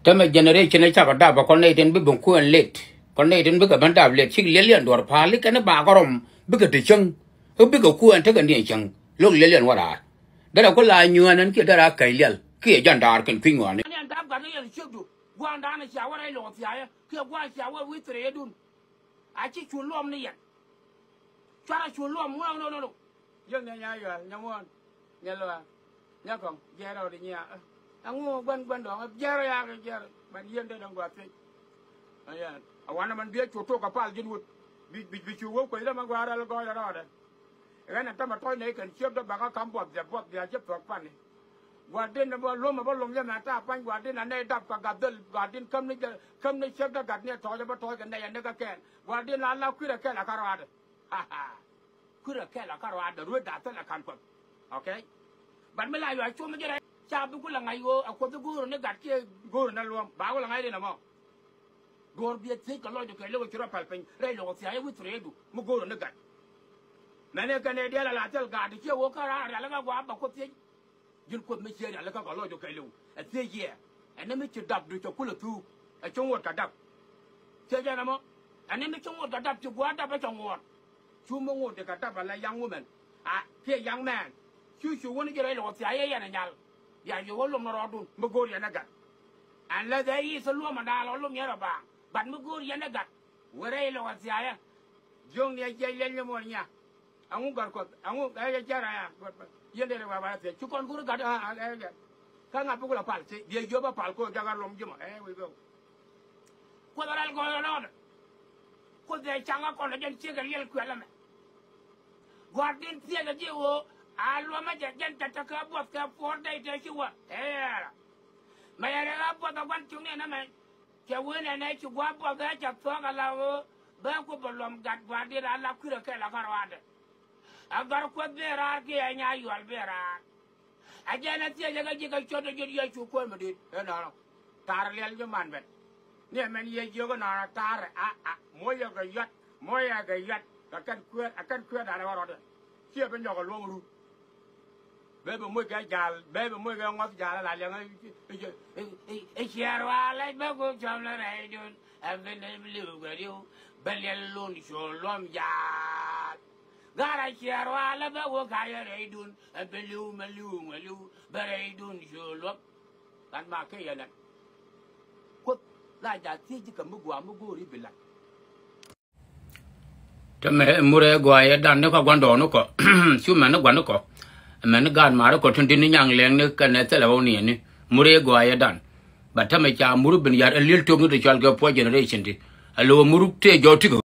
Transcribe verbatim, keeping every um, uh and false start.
Tämɛ generation ɛ cakɔ dap ɛ kɔn nɛy tin bi ben kuɛn let. Kɔn nɛy tin bikɛ ben dap let cik liɛl yɛn duɔr pa̱a̱l i̱ kɛn i̱ bakɔ rɔm bikɛ ti cäŋ. I̱ bikɛ kuɛn tekɛ niɛ cäŋ lo̱k liɛl yɛn wä raar. Derɛ ku la nyuɛɛn ɛn kiɛ derɛ a käc liɛl kiɛ jɛn daar kɛn kui̱ny ŋɔaani. Ɛn ɛn dap gat ni yɛn ciekdu gua̱a̱ŋdan cia wä rɛy lɔk thia̱a̱yä kiɛ gua̱a̱ŋ cia wä wi̱i̱ thirɛ yɛ dun. A ci cu luɔm ni yɛn. Cuarɛ cu luɔm ŋuɛɛk nonono. Jiäk ni nya yual nya muɔ̱ɔ̱n nya luaak nya kɔŋ jiɛɛr rɔɔd inyia. Aŋu gua̱n gua̱n dɔ̱ŋ jiɛɛr rɔ yaak jiɛɛr ban yien dee dɔ̱ŋ gua̱a̱th thiec. Ayan a wanɛ man biɛ cu tok a pal ji̱n wut. Bi bi bi cu wä kuec rɛ ma gua̱a̱r rɛl gɔɔy rɛ rɔɔdɛ. Ɣän a tämɛ tɔ̱c nɛ ikɛn ciöp dɔ bak a ka̱m buɔth bia buɔth bia ji̱ thuɔ̱k pani. Gua̱a̱r din ni bä luɔ̱m a bä luɔ̱m yɛ mɛ ta̱a̱ pa̱ny gua̱a̱r din a nɛy dap ka gat dhäl gua̱a̱r din käm ni jɛ käm ni ciek dä gat ni ɛ tɔ̱ɔ̱c a bä tɔ̱ɔ̱c kɛ nɛy a ni kä kɛɛl. Gua̱a̱r din a la kui̱rɛ kɛl a kä rɔaadɛ. Kui̱rɛ kɛl a kä rɔaadɛ ruet da̱a̱ thil a ka̱n kuɔth. Okay. But mi la yuac cuɔ̱m mi jɛ rɛy ca bi ku la ŋa̱c ɣöö a kuɔth i̱ go̱o̱r ni gat kiɛ go̱o̱r ni luɔ̱m ba ku la ŋa̱c rin ɛmɔ. Duɔ̱ɔ̱r biɛ thiec kɛ lɔcdu kɛ lo̱k ci rɔ pal piny rɛy lo̱k thia̱a̱c wi̱i̱ thurɛ du mi go̱o̱r ni gat. Mɛn ɛ kɛn ɛ diɛl a la thil gaat ciɛ ɣöö kä raar rialikä gua̱a̱p ba kuɔth thiec. Ji̱n kuoth mi ciɛ rialikä kɛ lɔcdu kɛ li̱w ɛ thiec yɛ. Ɛn ni mi ci dap du cɛ kulɛ thuuk ɛ ci ŋuɔ̱t kɛ dap. Thiec ɛn ɛmɔ ɛn ni mi ci ŋuɔ̱t kɛ dap ci gua̱a̱p dap ɛ cɛ ŋuɔ̱t. Cu mi ŋuɔ̱t di kɛ dap ɛ la yaŋ wumɛn a kiɛ yaŋ mɛn. Cu cu wun ji̱ rɛy lɔk thia̱a̱c yɛ yɛn ɛ nyal. Bia yɛ wä lom ni rɔɔdun mi go̱o̱r yɛn ɛ gat. Ɛn lɛ dhɛ yi̱th luɔ̱mɛ daal ɔ lom yɛn rɔ baaŋ. Bat mi go̱o̱r yɛn ɛ gat. Wä rɛy lɔk thia̱a̱cä. Jiökni a jiɛc liɛl ni muɔl nya. Aŋu gɔr kuɔth aŋu ɛ jɛ jɛr aya. Yɛn dee rɛ wa ba thiɛ ci kɔn go̱r gat ɛ jɛ. Kä ŋa buk la pal ci biɛ jiöp a pal ko̱ jaga lom ji̱mɔ ɛ wi̱i̱ bɛ. Kuoth ral gɔɔy rɔ lɔɔdɛ. Kuoth ɛ caŋ a kɔn ɛ jɛn ciek ɛ liɛl kuɛl ɛmɛ. Gua̱a̱r din thiek ɛ ji̱ ɣöö a luɔmä jɛ jɛn tɛt tɛ kɛ buɔth kɛ puɔ̱ɔ̱r dɛy tɛ ci wä ɛ yɛɛrä. Mɛ yɛ rɛ ɣä buɔth ɛ gua̱n cuŋni ɛn ɛmɛ. Cɛ wen ɛn ɛ ci gua̱a̱r buɔth ɛ cɛ thuɔ̱k ala ɣöö bɛ ku bɛ luɔm gat gua̱a̱r dit ala kui̱rɛ kɛl ɛ kä ruaadɛ. Ɛ gɔr kuoth ben raar kiɛ ɛ nya yual ben raar. Ɛ jɛn ɛ thiecä kä ji̱ kɛ cuɔt ɛ jot Yecu kuäär mi di̱i̱t ënɔnɔ. Ta̱a̱r liɛl ji̱ man ben. Ni ɛmɛn Yecu jiök ënɔnɔ ta̱a̱r a a moc yɛ kɛ yuat moc yɛ kɛ yuat kɛ kɛn kuëër ɛ kɛn kuëër da̱n ɛ ɣɔr rɔ̱dɛ. Ciɛ bi nyɔk ɛ luɔ̱ŋ rut. Bee bi moc kɛ ja̱a̱l bee bi moc kɛ ŋɔth ja̱a̱l ala liɛŋ. Ɛ ciɛɛr wa̱a̱ lɛc bä go̱o̱k cɔm lɛ rɛydun. Ɛ bi nɛy bi li̱w kɛ ri̱w bä liɛl lun cuɔ̱ɔ̱ŋ luɔ̱m ja̱a̱l. Gat a ciɛɛr wa̱a̱ lɛ bä go̱o̱k ka̱yɛ rɛydun. Ɛ bi li̱w mɛ li̱w mɛ li̱w bä rɛydun cuɔ̱ɔ̱ŋ luɔ̱m. Gat ma kɛ yɛ lɛn. Kuoth la ja̱a̱l thiec ji̱ kɛ mi gua̱a̱ mi go̱o̱ri bi la̱t. Tämɛ murɛ gɔaa yɛ dan ni kɔ gua̱ndɔɔŋni kɔ. Cu mɛn ni gua̱n ni kɔ. Mɛn ni gaat maari kɔ tin di̱t ni nyaŋ lɛŋni kɛnɛ thilɛ wä niɛni. Murɛ gɔaa yɛ dan. Ba tämɛ ca mur bin yar ɛ li̱el tok ni ti cɔal kɛ puɔ̱c generation ti. Ɛ lo̱ mur tëë jɔk tikɛ.